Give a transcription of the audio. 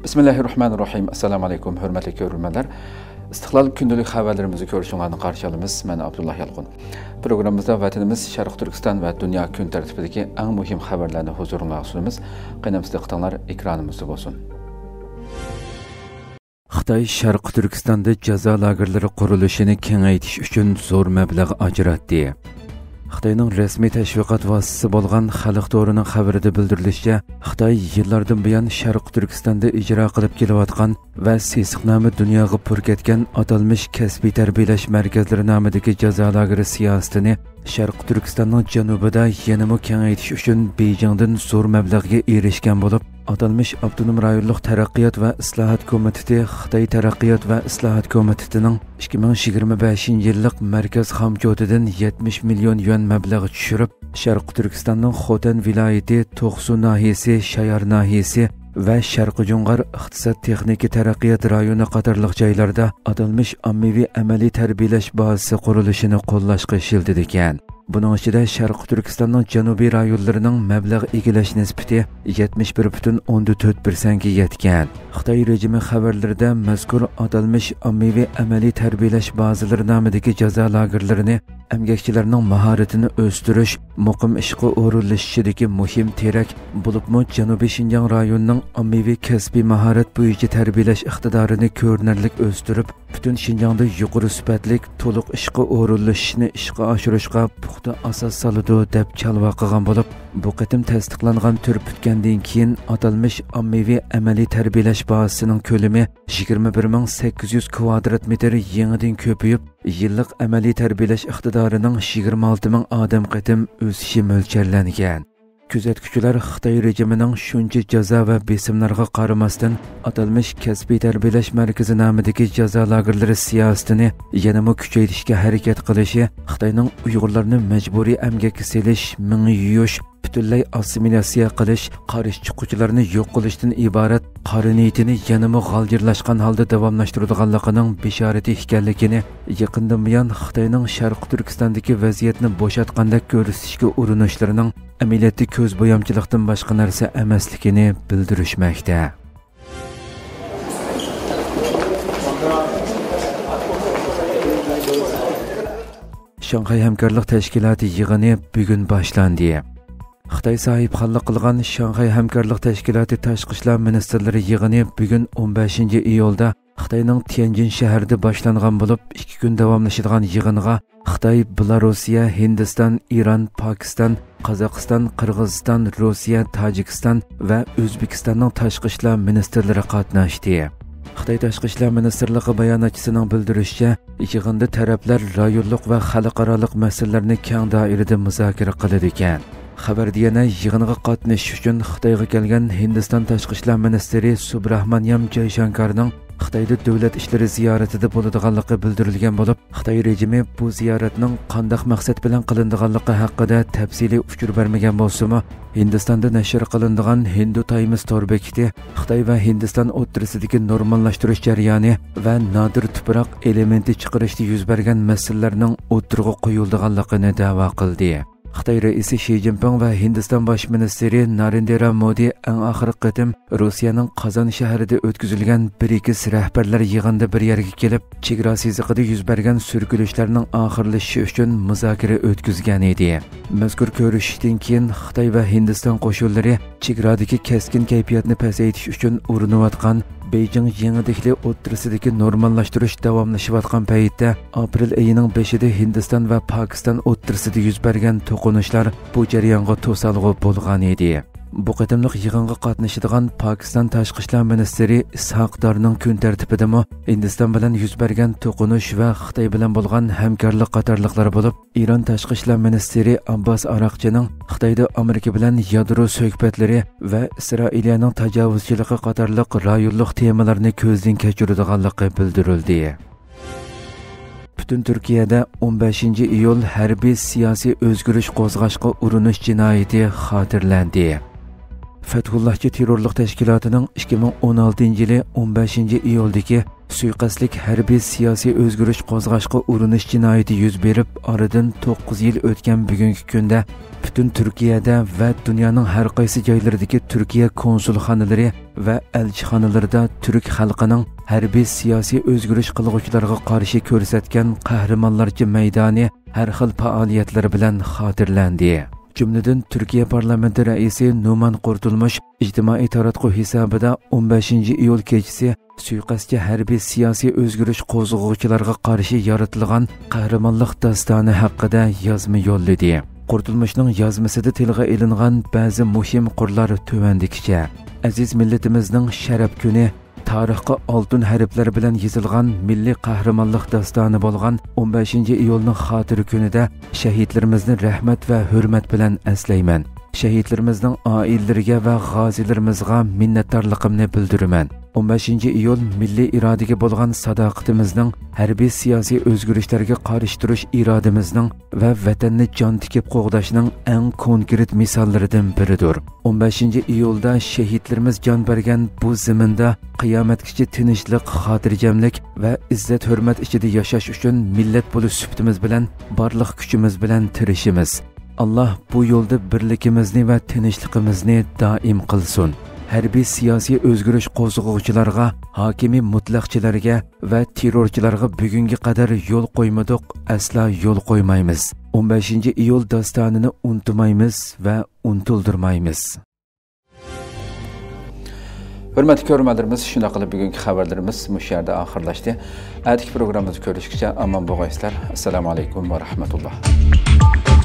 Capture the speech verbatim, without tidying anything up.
بىسمىللاھىررەھمانىررەھىم. ئەسسالامۇئەلەيكۇم، ھۆرمەتلىك كۆرۈرمەنلەر. ئىستىقلال كۈندىلىك خەۋەرلىرىمىزنى كۆرۈشۈڭلارنى قارشى ئالىمىز. مەن ئابدۇللا يالقۇن. پروگراممىمىزدا ۋەتىنىمىز، شەرقىي تۈركىستان ۋە دۇنيا كۈن تەرتىپىدىكى ئەڭ مۇھىم خەۋەرلەرنى ھۇزۇرۇڭلارغا سۇنىمىز. قېنىمىز، دىققىتىڭلار ئېكرانىمىزدا بولسۇن. خىتاي شەرقىي تۈركىستاندا جازا لاگېرلىرى قۇرۇلۇشىنى كېڭەيتىش ئۈچۈن زور مەبلەغ ئاجراتتى. خىتاينىڭ رەسمىي تەشۋىقات ۋاسىتىسى بولغان خەلق تورىنىڭ خەۋىرىدە بىلدۈرۈلۈشىچە، خىتاي يىللاردىن بۇيان شەرقىي تۈركىستاندا ئىجرا قىلىپ كېلىۋاتقان ۋە سېسىق نامى دۇنياغا پۇر كەتكەن ئاتالمىش كەسپىي تەربىيەلەش مەركەزلىرى نامىدىكى جازا لاگېرى سىياسىتىنى شەرقىي تۈركىستاننىڭ جەنۇبىدا يەنىمۇ كېڭەيتىش ئۈچۈن بېيجىڭدىن زور مەبلەغگە ئېرىشكەن بولۇپ، ئاتالمىش ئاپتونوم رايونلۇق تەرەققىيات ۋە ئىسلاھات كومىتېتى خىتاي تەرەققىيات ۋە ئىسلاھات كومىتېتىنىڭ ئىككى مىڭ يىگىرمە بەشىنچى يىللىق مەركەز خامچوتىدىن يەتمىش مىليون يۈەن مەبلەغ چۈشۈرۈپ، شەرقىي تۈركىستاننىڭ خوتەن ۋىلايىتى، توقسۇ ناھىيەسى، شايار ناھىيەسى ۋە شەرقىي جۇڭغار ئىقتىساد تېخنىكا تەرەققىيات رايونى قاتارلىق جايلاردا ئاتالمىش ئاممىۋى ئەمەلىي تەربىيەلەش بازىسى قۇرۇلۇشىنى قوللاشقا ئىشلىتىدىكەن. بۇنىڭ ئىچىدە شەرقىي تۈركىستاننىڭ جەنۇبىي رايونلىرىنىڭ مەبلەغ ئىگىلەش نىسبىتى يەتمىش بىر پۈتۈن ئوندىن تۆت پىرسەنتكە يەتكەن. خىتاي رېجىمى خەۋەرلىرىدە مەزكۇر ئاتالمىش ئاممىۋى ئەمەلىي تەربىيەلەش بازىلىرى نامىدىكى جازا لاگېرلىرىنى ئەمگەكچىلەرنىڭ ماھارىتىنى ئۆستۈرۈش، مۇقىم ئىشقا ئورۇنلىشىشىدىكى مۇھىم تىرەك، بولۇپمۇ جەنۇبىي شىنجاڭ رايونىنىڭ ئاممىۋى كەسپىي ماھارەت بويىچە تەربىيەلەش ئىقتىدارىنى كۆرۈنەرلىك ئۆستۈرۈپ، پۈتۈن شىنجاڭدا يۇقىرى سۈپەتلىك تولۇق ئىشقا ئورۇنلىشىشنى ئىشقا ئاشۇرۇشقا پۇختا ئاساس سالىدۇ، دەپ چالۋاق قىلغان بولۇپ، بۇ قېتىم تەستىقلانغان تۈر پۈتكەندىن كېيىن، ئاتالمىش ئاممىۋى ئەمەلىي تەربىيەلەش بازىسىنىڭ كۆلىمى يىگىرمە بىر مىڭ سەككىز يۈز كۋادرات مېتىر يېڭىدىن كۆپىيىپ، يىللىق ئەمەلىي تەربىيەلەش ئىقتىدارىنىڭ يىگىرمە ئالتە مىڭ ئادەم قېتىم ئۆسۈشى مۆلچەرلەنگەن. كۆزەتكۈچىلەر خىتاي رېجىمىنىڭ شۇنچە جازا ۋە بېسىملارغا قارىماستىن، ئاتالمىش كەسپىي تەربىيەلەش مەركىزى نامىدىكى جازا لاگېرلىرى سىياسىتىنى يەنىمۇ كۈچەيتىشكە ھەرىكەت قىلىشى خىتاينىڭ ئۇيغۇرلارنى مەجبۇرىي ئەمگەككە سېلىش، مېڭە يۇيۇش، پۈتۈنلەي ئاسسىمىلياتسىيە قىلىش، قارشى چىققۇچىلارنى يوق قىلىشتىن ئىبارەت قارا نىيىتىنى يەنىمۇ غالجىرلاشقان ھالدا داۋاملاشتۇرىدىغانلىقىنىڭ بېشارىتى ئىكەنلىكىنى يېقىندىن بۇيان خىتاينىڭ شەرقىي تۈركىستاندىكى ۋەزىيەتنى بوشاتقاندەك كۆرسىتىشكە ئۇرۇنۇشلىرىنىڭ ئەمەلىيەتتە كۆز بويامچىلىقتىن باشقا نەرسە ئەمەسلىكىنى بىلدۈرۈشمەكتە. شاڭخەي ھەمكارلىق تەشكىلاتى يىغىنى بۈگۈن باشلاندى. خىتاي ساھىبخانلىق قىلغان شاڭخەي ھەمكارلىق تەشكىلاتى تاشقى ئىشلار مىنىستىرلىرى يىغىنى بۈگۈن ئون بەشىنچى ئىيۇلدا خىتاينىڭ تيەنجىن شەھىرىدە باشلانغان بولۇپ، ئىككى كۈن داۋاملىشىدىغان يىغىنغا خىتاي، بېلاروسىيە، ھىندىستان، ئىران، پاكىستان، قازاقىستان، قىرغىزىستان، روسىيە، تاجىكىستان ۋە ئۆزبېكىستاننىڭ تاشقى ئىشلار مىنىستىرلىرى قاتناشتى. خىتاي تاشقى ئىشلار مىنىستىرلىقى باياناتچىسىنىڭ بىلدۈرۈشىچە، يىغىندا تەرەپلەر رايونلۇق ۋە خەلقئارالىق مەسىلىلەرنى كەڭ دائىرىدە مۇزاكىرە قىلىدىكەن. خەۋەردە يەنە يىغىنغا قاتنىشىش ئۈچۈن خىتايغا كەلگەن ھىندىستان تاشقى ئىشلار مىنىستىرى سۇبراھمانيام جايشانكارنىڭ خىتايدا دۆلەت ئىشلىرى زىيارىتىدە بولىدىغانلىقى بىلدۈرۈلگەن بولۇپ، خىتاي رېجىمى بۇ زىيارەتنىڭ قانداق مەقسەت بىلەن قىلىنىدىغانلىقى ھەققىدە تەپسىلىي ئۇچۇر بەرمىگەن بولسىمۇ، ھىندىستاندا نەشر قىلىنىدىغان ھىندۇ تايمس تور بېكىتى خىتاي ۋە ھىندىستان ئوتتۇرىسىدىكى نورماللاشتۇرۇش جەريانى ۋە نادىر تۇپراق ئېلېمېنتى چىقىرىشتا يۈز بەرگەن مەسىلىلەرنىڭ ئوتتۇرىغا قويۇلىدىغانلىقىنى دەۋا قىلدى. خىتاي رەئىسى شى جىنپىڭ ۋە ھىندىستان باش مىنىستىرى نارېندرا مودى ئەڭ ئاخىرقى قېتىم روسىيەنىڭ قازان شەھىرىدە ئۆتكۈزۈلگەن برىكس رەھبەرلەر يىغىنىدا بىر يەرگە كېلىپ، چېگرا سىزىقىدا يۈز بەرگەن سۈركىلىشلەرنىڭ ئاخىرلىشىشى ئۈچۈن مۇزاكىرە ئۆتكۈزگەنىدى. مەزكۇر كۆرۈشۈشتىن كېيىن خىتاي ۋە ھىندىستان قوشۇنلىرى چېگرادىكى كەسكىن كەيپىياتنى پەسەيتىش ئۈچۈن ئۇرۇنۇۋاتقان بېيجىڭ يېڭى دېھلى ئوتتۇرىسىدىكى نورماللاشتۇرۇش داۋاملىشىۋاتقان پەيتتە، ئاپرېل ئېيىنىڭ بېشىدا ھىندىستان ۋە پاكىستان ئوتتۇرىسىدا يۈز بەرگەن توقۇنۇشلار بۇ جەريانغا توسالغۇ بولغانىدى. بۇ قېتىملىق يىغىنغا قاتنىشىدىغان پاكىستان تاشقى ئىشلار مىنىستىرى ئىسھاق دارنىڭ كۈن تەرتىپىدىمۇ ھىندىستان بىلەن يۈز بەرگەن توقۇنۇش ۋە خىتاي بىلەن بولغان ھەمكارلىق قاتارلىقلار بولۇپ، ئىران تاشقى ئىشلار مىنىستىرى ئابباس ئاراقچىنىڭ خىتايدا ئامېرىكا بىلەن يادرو سۆھبەتلىرى ۋە ئىسرائىلىيەنىڭ تاجاۋۇزچىلىقى قاتارلىق رايونلۇق تېمىلارنى كۆزدىن كەچۈرىدىغانلىقى بىلدۈرۈلدى. پۈتۈن تۈركىيەدە ئون بەشىنچى ئىيۇل ھەربىي سىياسىي ئۆزگىرىش قوزغاشقا ئۇرۇنۇش جىنايىتى خاتىرىلەندى. فەتھۇللاھچى تېررورلۇق تەشكىلاتىنىڭ ئىككى مىڭ ئون ئالتىنچى يىلى ئون بەشىنچى ئىيۇلدىكى سۇيىقەستلىك ھەربىي سىياسىي ئۆزگىرىش قوزغاشقا ئۇرۇنۇش جىنايىتى يۈز بېرىپ، ئارىدىن توققۇز يىل ئۆتكەن بۈگۈنكى كۈندە پۈتۈن تۈركىيەدە ۋە دۇنيانىڭ ھەر قايسى جايلىرىدىكى تۈركىيە كونسۇلخانىلىرى ۋە ئەلچىخانىلىرىدا تۈرك خەلقىنىڭ ھەربىي سىياسىي ئۆزگىرىش قىلغۇچىلارغا قارشى كۆرسەتكەن قەھرىمانلارچە مەيدانى ھەر خىل پائالىيەتلىرى بىلەن خاتىرىلەندى. جۈملىدىن تۈركىيە پارلامېنتى رەئىسى نۇمان قۇرتۇلمۇش ئىجتىمائىي تاراتقۇ ھېسابىدا ئون بەشىنچى ئىيۇل كېچىسى سۇيىقەستچى ھەربىي سىياسىي ئۆزگىرىش قوزغىغۇچىلارغا قارشى يارىتىلغان قەھرىمانلىق داستانى ھەققىدە يازما يوللىدى. قۇرتۇلمۇشنىڭ يازمىسىدا تىلغا ئېلىنغان بەزى مۇھىم قۇرلار تۆۋەندىكىچە: ئەزىز مىللىتىمىزنىڭ شەرەپ كۈنى، تارىخقا ئالتۇن ھەرپلەر بىلەن يېزىلغان مىللىي قەھرىمانلىق داستانى بولغان ئون بەشىنچى ئىيۇلنىڭ خاتىرە كۈنىدە شەھىدلىرىمىزنى رەھمەت ۋە ھۆرمەت بىلەن ئەسلەيمەن. شەھىدلىرىمىزنىڭ ئائىلىلىرىگە ۋە غازىيلىرىمىزغا مىننەتدارلىقىمنى بىلدۈرىمەن. ئون بەشىنچى ئىيۇل مىللىي ئىرادىگە بولغان ساداقىتىمىزنىڭ، ھەربىي سىياسىي ئۆزگىرىشلەرگە قارشى تۇرۇش ئىرادىمىزنىڭ ۋە ۋەتەننى جان تىكىپ قوغداشنىڭ ئەڭ كونكرېت مىساللىرىدىن بىرىدۇر. ئون بەشىنچى ئىيۇلدا شېھىتلىرىمىز جان بەرگەن بۇ زېمىندا قىيامەتكىچە تىنچلىق، خاتىرجەملىك ۋە ئىززەت-ھۆرمەت ئىچىدە ياشاش ئۈچۈن مىللەت بولۇش سۈپىتىمىز بىلەن بارلىق كۈچىمىز بىلەن تىرىشىمىز. ئاللاھ بۇ يولدا بىرلىكىمىزنى ۋە تىنچلىقىمىزنى دائىم قىلسۇن. ھەربىي سىياسىي ئۆزگىرىش قوزغىغۇچىلارغا، ھاكىمىي مۇتلەقچىلەرگە ۋە تېررورچىلارغا بۈگۈنگە قەدەر يول قويمىدۇق، ئەسلا يول قويمايمىز. ئون بەشىنچى ئىيۇل داستانىنى ئۇنتۇمايمىز ۋە ئۇنتۇلدۇرمايمىز. ھۆرمەتلىك كۆرۈرمەنلىرىمىز، شۇنداق قىلىپ بۈگۈنكى خەۋەرلىرىمىز مۇشۇ يەردە ئاخىرلاشتى. ئەتىكى پروگراممىمىزدا كۆرۈشكىچە ئامان بولغايسىلەر. ئەسسالامۇ ئەلەيكۇم ۋە رەھمەتۇللاھ.